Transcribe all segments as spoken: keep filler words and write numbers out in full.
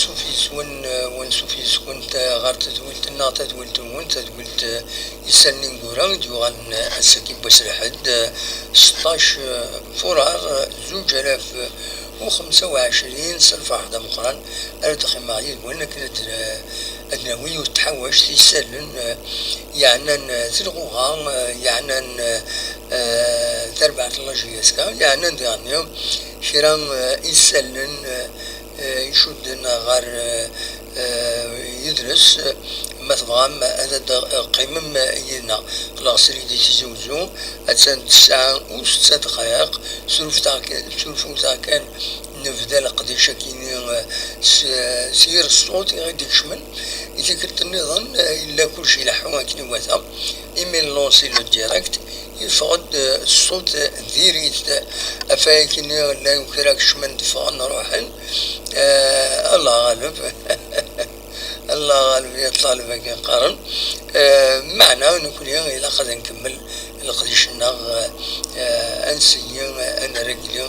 Ansuf yes-wen, eh, u ansuf yes-kent, eh, ɣer tadwilt-nneɣ, tadwilt-nwen, tadwilt, eh, isallen ineggura i d-yuɣalen, eh, ass-agi n wass lḥedd, eh, seṭṭac, eh, furar, eh, zuǧ alaf, eh, u xemsa u ɛecrin, s lferḥ d ameqqran ara d-qqimeɣ yid-wen akken ad, eh, ad nawi yiwet n tḥawact isallen, eh, yeɛnan, eh, tilɣuɣa, eh, yeɛnan, eh, eh, tarbaɛt n la J S K, yeɛnan diɣenni kra, eh, isallen, eh, eh, icudden ɣer, eh, eh, yidles. Ma tebɣam ad d-teqqimem yid-neɣ, qqleɣ srid i Tizi Uzzu, attan tesɛa u setta dqayeq, surfet-aɣ kan, surfet-aɣ kan, nebda leqdic akini, eh, s, s yir ṣṣut i ɣ-d-ikecmen. I tikkelt nniḍen, eh, yella kullec ileḥḥu akken iwata. Imi nlansi le direct, yeffeɣ-d, eh, ṣṣut diri-t. Ɣef wayagi-nni llan kra kecmen-d, ffɣen, ruḥen. Eh, Allah ɣaleb. Allah ɣaleb, ya ṭṭaleb akken qqaren. Eh, meɛna nekni ilaq ad nkemmel leqdic-nneɣ, eh, ad nseyyi, eh, ad nragli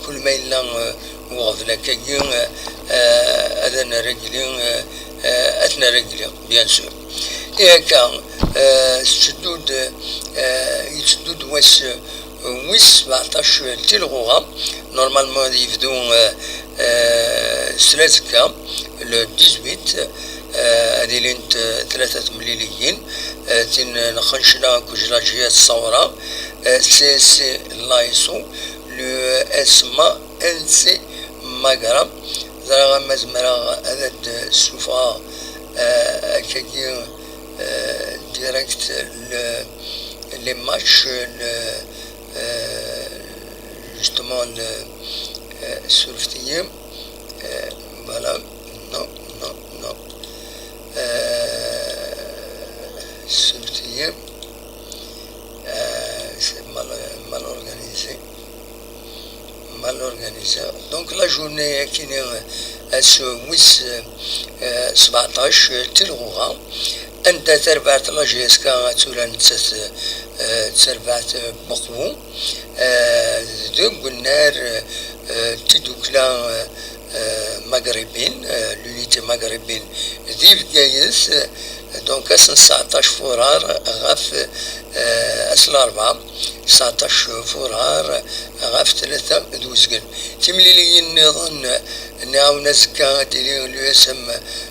kul ma yella, eh, uɣbel akkagi, eh, eh, ad nragli, eh, eh, ad t-nragli, bien sûr. I akka, eh, tetteddu-d, eh, yetteddu-d wass, eh, wis sebɛeṭṭac tilɣuɣa. Normalement ad yebdu, eh, eh, s lazekka, le dix-huit, eh, ad ilint, eh, tlata temliliyin, eh, tin n Xencla akked Lajiyat Ṣawra, eh, C S C Laïso, l'U S M A N C Magra. Ẓriɣ ama zemreɣ ad d-ssufɣeɣ, eh, akkagi, eh, direct le, les matchs, le, eh, justement, le, eh, surfet-iyi. Eh, voilà. Non, non, non. Eh, surfet-iyi. Eh, c'est mal, mal organisé. Mal organisé. Donc la journée akini, eh, ass wis, eh, sebɛeṭṭac, eh, tilɣuɣa, anda tarbaɛt la J S K ad tura nettat, eh, d tarbaɛt, eh, n Buqbu, eh, deg unnar, eh, eh, tidukla, eh, eh, Magribine, eh, l'unité Magribine di Bgayet, eh, donc ass n sɛeṭṭac furar ɣef, eh, ass n larebɛa, sɛeṭṭac furar ɣef tlata d uzgen. Timliliyin nniḍen, eh, nɛawen azekka ad d-tili l'U S M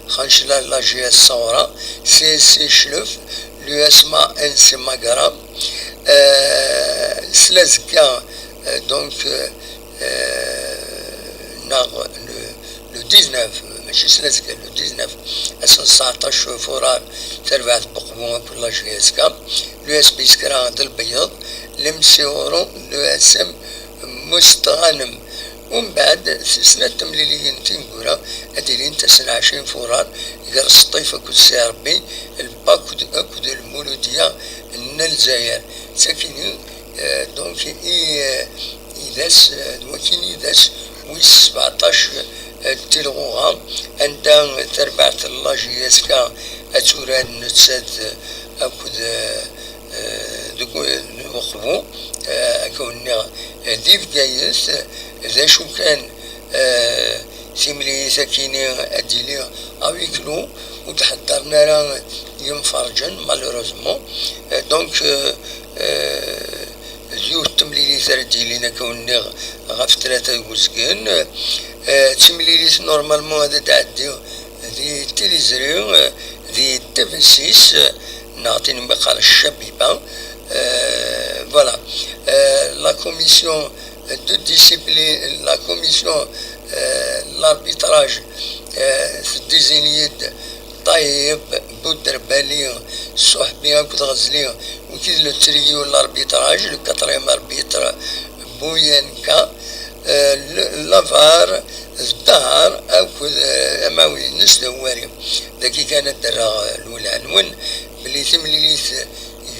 Xancla, la J S Sawra, C S C Clef, l'U S M A N C Magra, eh, s lazekka, eh, donc, eh, eh, neɣ le, le dix-neuf, mačči s lazekka, le dix-neuf, ass n sɛeṭṭac furar, tarbaɛt n Buqbu akked la J S K, l'U S B Skra d Lbeyyeḍ, l'M C Oro, l'U S M Mustɣanem. Umbeɛd, si snat temliliyin tineggura, ad d-ilint ass n ɛecrin furar, gar Sṭif akked Si Ṛebbi, Lpaked akked Lmuludya n Lezzayer. Sakini, eh, donc, i, eh, i d ass, eh, d wakini i d ass wis sebɛeṭṭac, eh, n tilɣuɣa, anda tarbaɛt n la J S K ad turar nettat, eh, akked, eh, eh, deg u-, deg Uqbu, eh, akka wen-nniɣ, eh, di Bgayet, eh, d acu kan, eh, timlilit akini ad d-tili à huis clos, ur d-ḥeddren ara yimferǧen, malheureusement. Eh, donc, eh, eh, d yiwet temlilit ara d-yilin, akka wen-nniɣ, ɣef tlata deg uzgen. Eh, d timlilit normalement ad d-tɛeddi di Tiliẓri, eh, di T V six, eh, neɣ tin umi qqaren Ccabiba. Eh, voilà. Eh, la commission de discipline, la commission, eh, l'arbitrage, eh, tdésigne-d Ṭayeb, Budderbali, Suḥbi akked Ɣezli, wigi d le trio n l'arbitrage, le quatrième arbitre, Buyenka, eh, le, la var, d Dahar akked, eh, amawri-nnes d Awari. Dagi kan ad d-rreɣ, eh, lwelha-nwen belli timlilit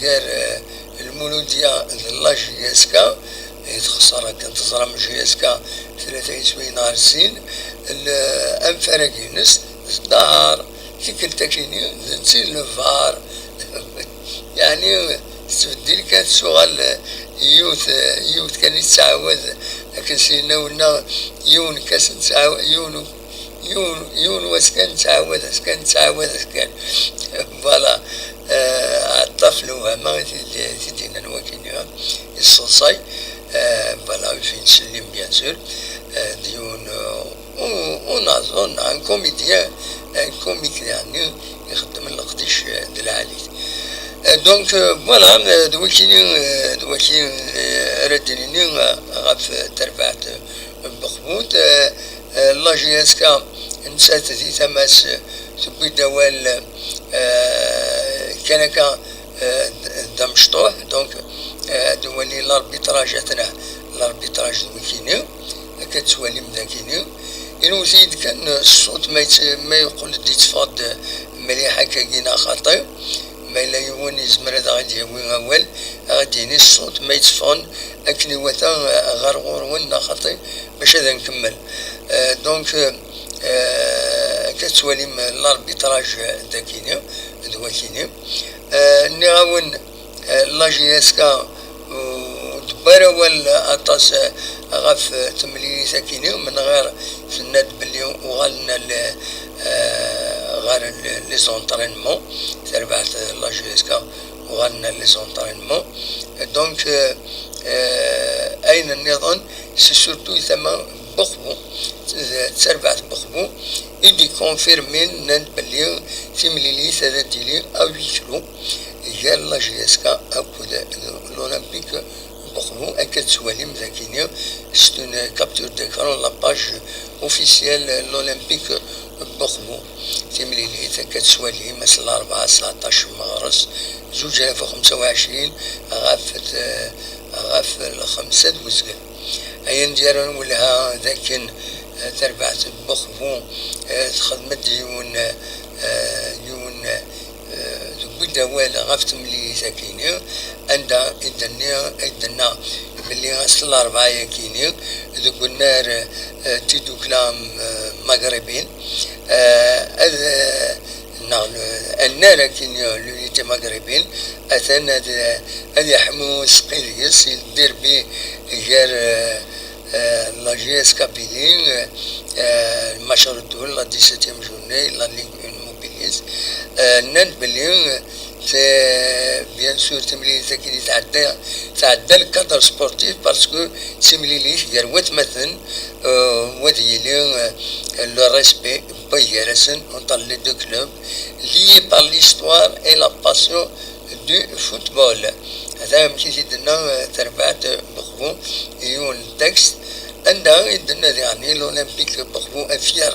gar, eh, Lmuludya d la J S K, eh, texṣer akken teẓram J S K tlata iswiyen ɣer sin, l-, anfarag-ines d Dahar, tikkelt akini d netta i d le var. Yeɛni tettbeddil kan, tuɣal yiwet, yiwet kan i tettɛawad, akken s-yenna winna, yiwen kas nettɛaw-, yiwen u-, Yiwen, yiwen wass kan, ttɛawad-as kan, ttɛawad-as kan. Voilà. Euh, aṭṭaf lewhama i t-id-, i t-id-yennan wakini, iṣṣeḍṣay. Euh, voilà, fi nsellem, bien sûr. Euh, d yiwen, euh, un, un aẓur, un comédien, un comédien, ixeddmen leqdic, euh, d lɛali. Euh, donc, euh, voilà, euh, d wakini, euh, d wakini, euh, ara d-nini, euh, ɣef, euh, terbaɛt, euh, Bexbut, euh, euh, la J S K, nettat di tama-s, euh, tewwi-d awal, euh, kan akka, euh, d, d amecṭuḥ, donc, euh, ad nwali l'arbitrage, atna, l'arbitrage d wikini, akka tettwalim d akini. Inwet-iyi-d kan ṣṣut ma yett-, ma yeqqel-d yetteffeɣ-d mliḥ akkagi neɣ xaṭi. Ma yella yiwen yezmer ad aɣ-d-yawi awal, ad aɣ-d-yini ṣṣut ma yetteffɣen akken iwata ɣer ɣur-wen neɣ xaṭi, bac ad nkemmel. Euh, donc, euh, euh, akka tettwalim l'arbitrage d akini, d wakini. Euh, nniɣ-awen, euh, la J S K ur d-tewwi ara awal aṭas, euh, ɣef, euh, temlilit akini, menɣir tenna-d belli uɣalen al-, euh, ɣer l-, les entraînements, terbaɛt, euh, la J S K uɣalen ar les entraînements. Donc, euh, euh, ayen nniḍen, c'est surtout tama n Bexbu, d tarbaɛt n Bexbu, i d-ikonfirmin, nnan-d belli timlilit ad d-tili à huis clos gar la J S K akked l'Olympique Bexbu, akka tettwalim dagini, c'est une capture d'écran, la page officielle, l'Olympique Bexbu. Timlilit akka tettwalim ass n larebɛa, sɛeṭṭac n meɣres, zuǧ alaf u xemsa u ɛecrin, ɣef t-, ɣef lxemsa d uzgen. Ayen d-yerran welha d akken, eh, tarbaɛt n Bexbu, eh, texdem-d yiwen, eh, yiwen, eh, tewwi-d awal ɣef temlilit akini, anda i d-tenna, i d-tenna belli ass n larebɛa-yakini deg unnar, eh, tidukla, eh, magribin, eh, ad, eh, neɣ le-, annar akini, l'unité maghrébine, atan ad, ad iḥmu seqqi deg-s, le derby gar, eh, eh, la J S Kabylie, eh, eh, le match retour, la dix-septième journée, la Ligue un mobilise. Eh, nnan-d belli, eh, c'est, bien sûr, timlilit-agi tɛedda, tɛedda le cadre sportif, parce que d timlilit gar watmaten, eh, u ad yili, eh, le respect n wagar-asen entre les deux clubs, liés par l'histoire et la passion du football. Hada amek i t-id-tenna, eh, terbaɛt Bexbu, yiwen n texte, anda i d-tenna diɣen: l'Olympique Bexbu est fier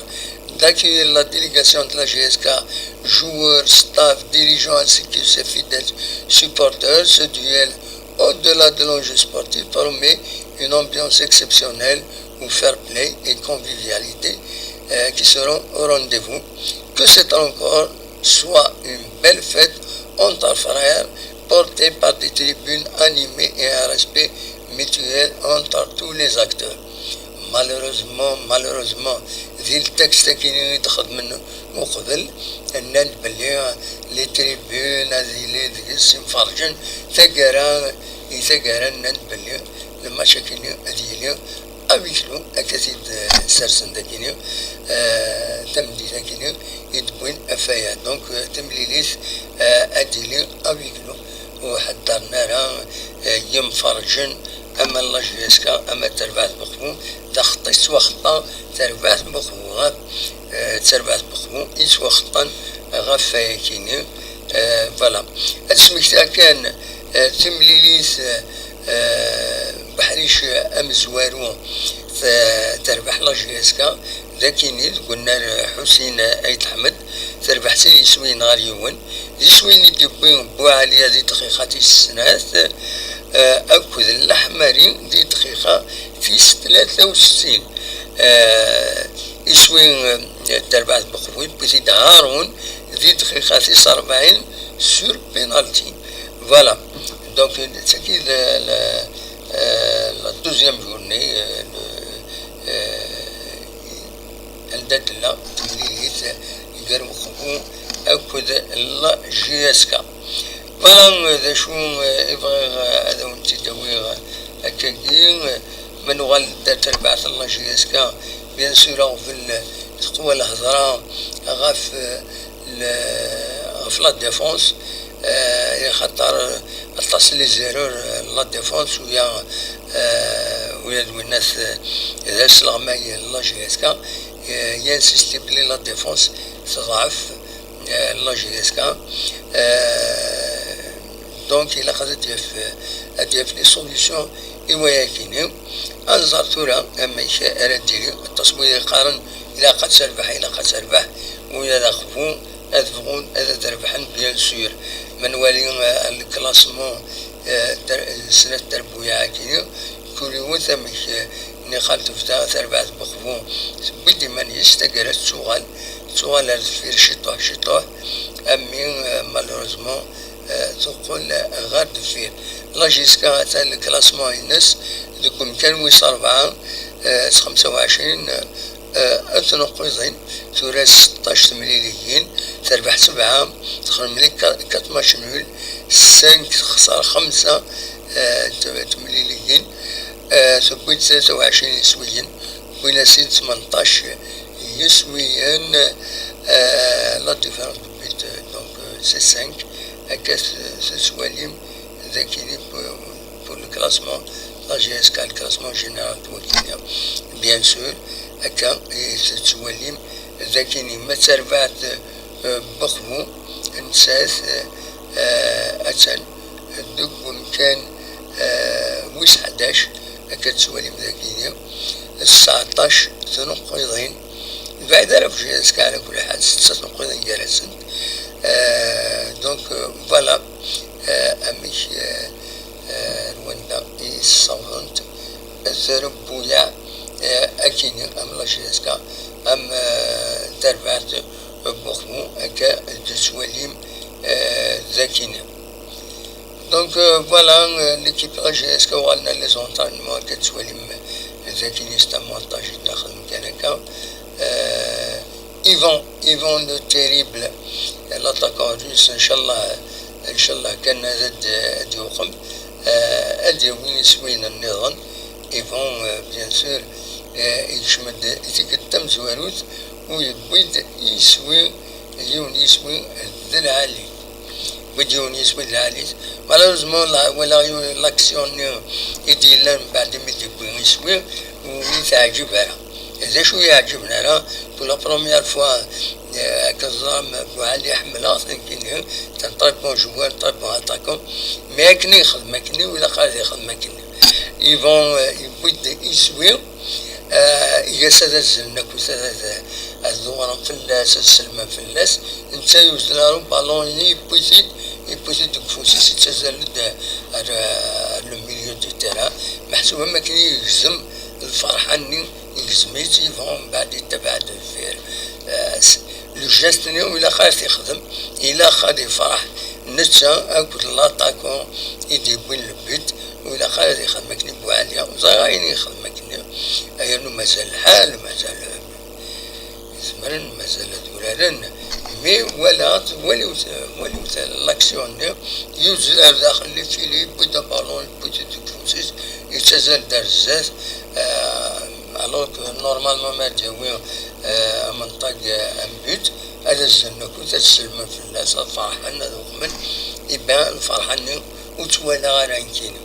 d'accueillir la délégation de la J S K, joueurs, staff, dirigeants ainsi que ses fidèles supporters. Ce duel, au-delà de l'enjeu sportif, promet une ambiance exceptionnelle où fair-play et convivialité, euh, qui seront au rendez-vous. Que cette rencontre soit une belle fête entre frères, portée par des tribunes animées et un respect mutuel entre tous les acteurs. Malheureusement, malheureusement, di ltexte-agi i d-xedmen uqbel, nnan-d belli les tribunes ad yili deg-s imferrǧen, taggara i taggara nnan-d belli le match-agi ad yili à huis clos, akka t-id-sersen dagini, eh, tameddit-agini i d-wwin ɣef waya. Donc, eh, timlilit, eh, ad d-tili à huis clos, ur ḥeddren ara, eh, yimferrǧen, ama n la J S K, ama n terbaɛt Bexbu, d axeṭṭi tettwaxeṭṭa terbaɛt Bexbu, eh, d terbaɛt Bexbu i yettwaxeṭṭan ɣef wayakini. Eh, voilà. Ad smektiɣ kan, eh, timlilit, eh, eh, beḥric amezwaru, t-, terbeḥ la J S K, d akini deg unnar Ḥusin Ayt Ḥmed, terbeḥ sin yiswiyen ɣer yiwen, d iswiyen i d-yewwi Buɛaliya di dqiqa tis snat, eh, akked Laḥmari di dqiqa tis tlata u settin. Eh, iswi, eh, terbeɛt Bexbu, yewwi-t-id Harun di dqiqa tis rebɛin sur penalty. Voilà. Donc, d tagi la, la, euh, la douzième journée, euh, le, euh, anda tella temlilit gar Bexbu akked la J S K. Voilà, euh, d acu, euh, i bɣiɣ, euh, ad awen-tt-id-awiɣ, euh, akkagi, euh, ma nuɣal-d ar terbaɛt n la J S K, bien sûr, aɣbel, euh, Teqwa lhedra ɣef, eh, le-, ɣef la défense, eh, axaṭer aṭas n les erreurs, eh, la défense, uya, eh, uya d winnat, eh, d asleɣmay n la J S K, eh, i insisti belli la défense teḍɛef, eh, la J S K. Eh, donc, ilaq ad d-yaf, ad d-yaf les solutions i wayakini. Ad nẓer tura amek ara d-yili. Aṭas n wid yeqqaren ilaq ad terbeḥ, ilaq ad terbeḥ, ula d aqbu ad bɣun ad, ad rebḥen, bien sûr. Ma nwali, eh, le classement, eh, der-, n snat terbuyaɛ-agi, kul yiwet amek, eh, niqal tebda terbaɛt n uqbu, tewwi-d iman-is, taggara tettuɣal, tettuɣal ar deffir ciṭuḥ ciṭuḥ, ami, eh, malheureusement, eh, teqqel ɣer deffir. La J S K atan le classement-ines deg umkan wis rebɛa, eh, s xemsa u ɛecrin, eh, tnuqqiḍin, tura seṭṭac temliliyin, terbeḥ sebɛa, txedem les qua-, quatre matchs nuls, cinq texṣer xemsa, eh, t-, temliliyin, eh, tewwi-d tlata u ɛecrin iswiyen, wwin-as-id tmenṭac yiswiyen, eh, la différence de but, eh, donc, eh, c'est cinq, akka t-, tettwalim dagini pour, pour le classement, la J S K, le classement général de Wakina, bien sûr, akka i tettwalim dagini, ma d tarbaɛt, eh, Buxbu, nettat, eh, eh, attan deg umkan, eh, wis ḥdac, akka tettwalim dagini, tseɛṭac tnuqqiḍin, lbaɛid ara ɣef J S K ɛla kulli ḥal, setta tnuqqiḍin gar-asent. Eh, donc, eh, voilà, eh, amek, eh, eh, ar wanda i ssawḍent trebbuyaɛ, eh, akini, am la J S K, am, eh, tarbaɛt Buxbu, akka d-tettwalim, eh, d akini. Donc, euh, voilà, euh, l'équipe la J S K uɣalen ar les entraînements, akka tettwalim, euh, d akken yestamwanṭaj daxel mkan akka. Euh, Yvan, Yvan le terrible, l'attaquant russe, inchallah, inchallah kan ad, ad yuqem, euh, ad yawi iswiyen nniḍen. Yvan, euh, bien sûr, euh, yekcem-d i tikkelt tamezwarut u yewwi-d iswi, yiwen yiswi d lɛali. Wid yiwen yiswi d lɛali-s. Malheureusement, la, walaɣ yiwen l'action-nni i d-yellan mbeɛd imi d-yewwi iswi, ur yi-teɛǧib ara. D acu ur yi-yeɛǧiben ara, pour la première fois, euh, akka teẓram, Buɛli ḥemmleɣ-t nekkini, c'est un très bon joueur, très bon attaquant, mais akken i yexdem akkenni, ur ilaq ara ad yexdem akkenni. Yvan, euh, yewwi-d iswi, Ah, iga-s ad azzlen akkit, ad, ad, ad ḍewren fell-as, ad sellmen fell-as. Netta yuzzel ɣer ubalun-nni, yewwi-t-id, yewwi-t-id deg ufus-is, yettazzal-d ar, ar le milieu du terrain. Meḥsub am akken yegzem lferḥ-nni, yegzem-itt Yvan, mbeɛd yettabaɛ-d deffir. Ah, s-, le geste-nni ur ilaq ara t-yexdem, ilaq ad yefreḥ netta akked l'attaquant i d-yewwin le but. Ur ilaq ara ad yexdem akken i Buɛli, ur ẓriɣ ayen i yexdem akken. Yernu mazal lḥal, mazal zemren, mazal ad uraren. Mi walaɣ-t, waliwt, waliwt l'action-nni, yuzzel ar daxel les filets, yewwi-d abalun, yewwi-t deg ufus-is, yettazzal-d ar zdat, euh, alors que normalement ma d-yawi, euh, amenṭag, euh, un but, ad azzlen akkit, ad sellmen fell-as, ad ferḥen, ad uqmen. Eh ben, lferḥ-nni ur tt-walaɣ ara nekkini.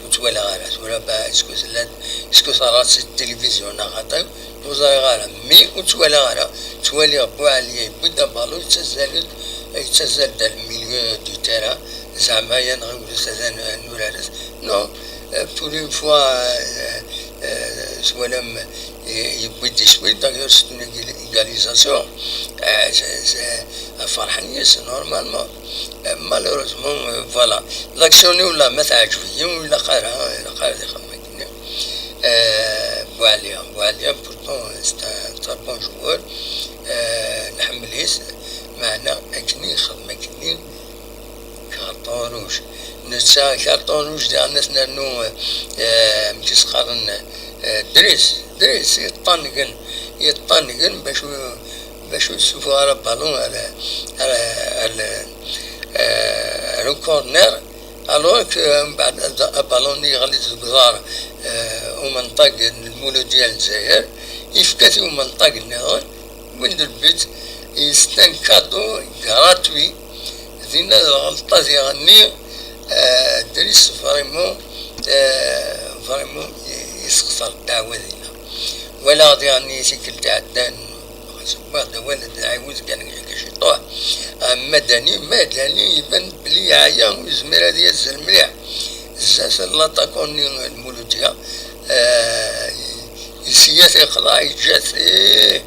Ur tt-walaɣ ara. Tura ba, est-ce que tella, est-ce que teɣra-tt di tilivizyu neɣ xaṭi? Ur ẓriɣ ara. Mi ur tt-walaɣ ara, ttwaliɣ Buɛli yewwi-d abalun, yettazzal-d, yettazzal-d ar le milieu du terrain. Zeɛma ya nɣiwlet ad n-, ad nurar-t. Non, euh, pour une fois, euh, euh, twalam, euh, yewwi-d iswi, d'ailleurs, c'est une égal-, égalisation. Euh, c'est, c'est, ferḥen yes, normalement. Euh, malheureusement, euh, voilà. L'action-nni ula ma teɛǧeb-iyi, ur ilaq ara, ilaq ara ad ixdem akken. Euh, Buɛli, Buɛli, pourtant, c'est un très bon joueur. Euh, nḥemmel-it, meɛna akken i yexdem akken-nni, carton rouge. Netta carton rouge diɣen ad t-nernu, eh, amek i s-qqaren, eh, dris, dris, yeṭṭangen, yeṭṭangen bac ur, bac ur yessufuɣ ara balun ar, ar, ar, eh, ar ukurner. Alors que, eh, mbeɛd ad, abalun yeɣli deg uḍar, eh, umenṭag n Lmuludya n Lezzayer, yefka-t i umenṭag nniḍen, Win d lbut, c'est un cadeau gratuit. Dinna d lɣelṭa diɣenni, euh, Dris vraiment, euh, vraiment yessexṣer ddeɛwa dinna. Walaɣ diɣenni tikkelt iɛeddan, xas wwiɣ-d awal ad nɛiwed kan ciṭuḥ. Ah, Madani, Madani iban belli yeɛya, ur yezmir ad yazzel mliḥ. Zdat n l'attaquant-nni n Lmuludya, euh, yesya tiqḍa, yeǧǧa-t, eh,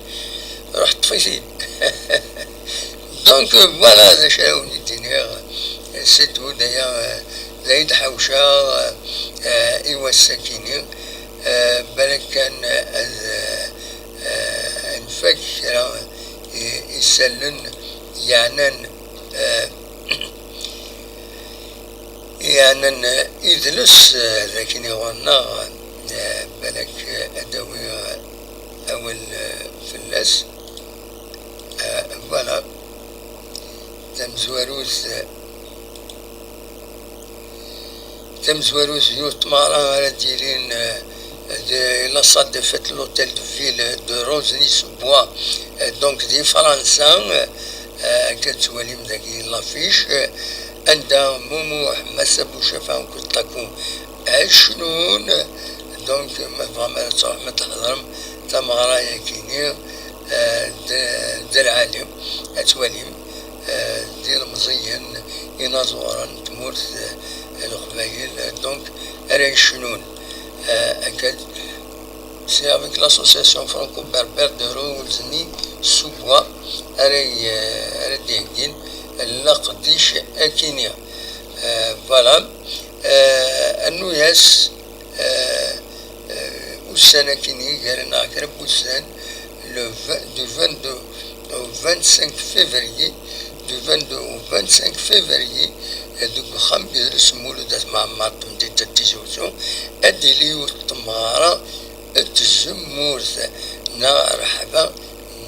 ruḥ ṭṭef-it-id. Donc, voilà d acu ara wen-id-iniɣ. C'est tout, d aya, euh, d ay d-ḥawceɣ, euh, i wass-akini. Euh, balak kan, euh, ad, euh, ad nfak kra i, isallen yeɛnan, euh, yeɛnan, euh, idles, euh, d akken iɣur-nneɣ, euh, balak, euh, ad d-awiɣ, euh, awal, euh, fell-as. Euh, voilà. Tamezwarut, euh, tamezwarut, yiwet tmeɣra ara d-yilin, euh, de la salle de fête, l'hôtel de ville de Rosny-sous-Bois, euh, donc di Fransa, euh, euh, akka tettwalim dagi l'affiche, euh, anda Mumuḥ, Massa Bucafa akked Taku ad cnun. Donc ma tebɣam ara tṛuḥem ad tḥeḍrem tameɣra-yakini, euh, d, d lɛali, ad twalim, euh, d ilemẓiyen inaẓuren n tmurt, euh, n Leqbayel, donc ara yecnun, euh, akked, c'est avec l'association franco-berbère de Rosny-sous-Bois ara y-, ara d-iheggin leqdic akini. Euh, voilà. Euh, rnu-yas, euh, euh, ussan akini, gar-aneɣ kra n wussan, le vingt, du vingt-deux au vingt-cinq février, du vingt-deux au vingt-cinq février, euh, deg uxxam n Idles Mulud At Mɛemmer, temdint n Tizi Wezzu, ad d-tili yiwet n tmeɣra n tzemmurt, neɣ rreḥba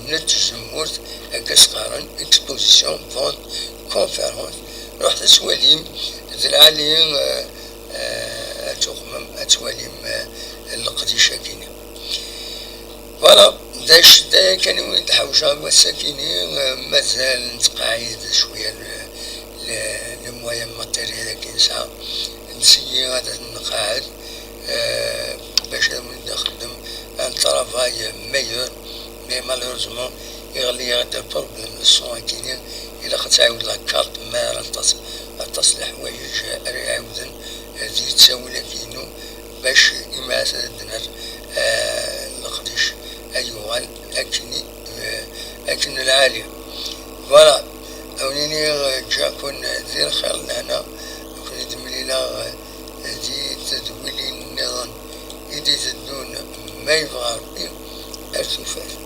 n tzemmurt, akka s-qqaren, exposition, vente, conférence. Ruḥet ad twalim, d lɛali, euh, euh, ad tuɣmem, ad twalim, euh, leqdic-agi-nni. Voilà, d acu, d aya kan i wen-d-ḥawceɣ wass-agi-nni, euh, mazal nettqeɛɛid cwiya le, le, les moyens matériels akken nesɛa. Nsiyi ad nqeɛɛed, euh, bac ad wen-d-nxeddem un travail meilleur, mais malheureusement, iɣli-yaɣ-d problème de son akini, ilaq ad tɛiwed la carte mère, ad tas-, ad tas leḥwayeǧ ara iɛiwden di ttawil akinu, bac imaɛas ad d-nerr, eh, leqdic ad yuɣal akken i, eh, akken lɛali. Voilà, ad wen-iniɣ, eh, ǧǧiɣ-ken di lxir lehna, ad ken-id-mlileɣ, eh, di tedwilin nniḍen i d-iteddun, ma yebɣa Rebbi, ar tufat.